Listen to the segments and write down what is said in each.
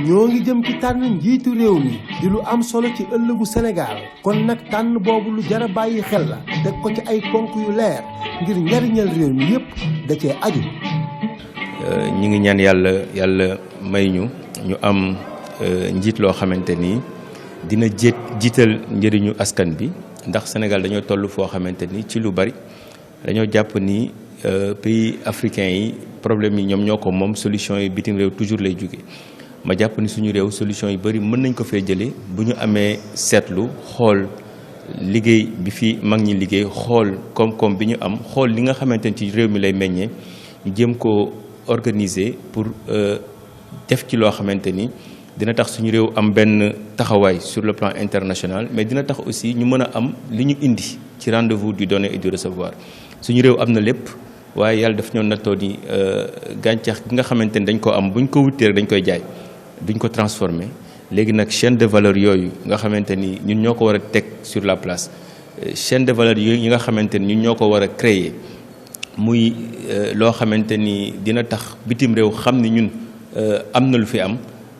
ñoo ngi jëm ci tànn njiitu réew mi di lu am solo ci ëllëgu Sénégal kon nag tànn boobu lu jar a bàyyi xel la teg ko ci ay ponk yu leer ngir njariñal réew mi yépp da cee aju. ñi ngi ñaan yàlla may ñu am njiit loo xamante ni dina jiital njëriñu askan bi ndax Sénégal dañoo toll foo xamante ni ci lu bari dañoo jàpp ni pays africains yi problème yi ñoom ñoo ko moom solution yi bitim réew toujours lay jóge ma jàpp ni suñu réew solution yu bari mën nañ ko fee jëlee bu ñu amee seetlu xool liggéey bi fi mag ñi liggéey xool koom-koom bi ñu am xool li nga xamante ni ci réew mi lay meññee ñu jéem ko organiser pour def ci loo xamante ni dina tax suñu réew am benn taxawaay sur le plan international mais dina tax aussi ñu mën a am li ñu indi ci rendez-vous du donner et du recevoir suñu réew am na lépp waaye yàlla daf ñoo nattoo ni gàncax gi nga xamante ni dañ ko am buñ ko wutee rek dañ koy jaay duñ ko transformer léegi nag chaîne de valeur yooyu nga xamante ni ñun ñoo ko war a teg sur la place chaîne de valeur yooyu yi nga xamante ni ñun ñoo ko war a créer muy loo xamante ni dina tax bitim réew xam ni ñun am na lu fi am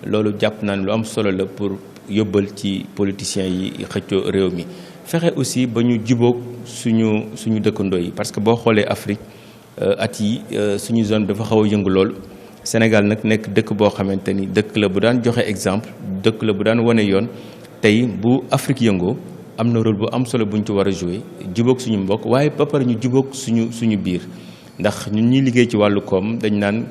loolu jàpp naa ne lu am solo la pour yóbbal ci politiciens yi xëccoo réew mi fexe aussi ba ñu jubóog suñu dëkkandoo yi parce que boo xoolee Afrique at yi suñu zone dafa xaw a yëngu lool Sénégal nag nekk dëkk boo xamante ni dëkk la bu daan joxe exemple dëkk la bu daan wane yoon tey bu Afrique yëngoo am na rôle bu am solo bu ñu ci war a jouer jubóog suñu mbokk waaye ba pare ñu jubóog suñu biir ndax ñun ñuy liggéey ci wàllu koom dañ naan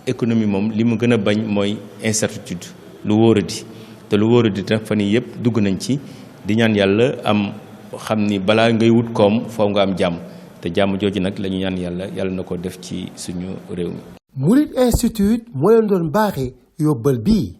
économie moom li mu gën a bañ mooy incertitude lu wóoradi te lu wóoradi nag fan yii yëpp dugg nañ ci di ñaan yàlla am xam ni balaa ngay wut koom foo nga am jàmm te jàmm jooju nag la ñu ñaan yàlla na ko def ci suñu réew mi. Mouride Institute moo leen doon baaxee yóbbal bii.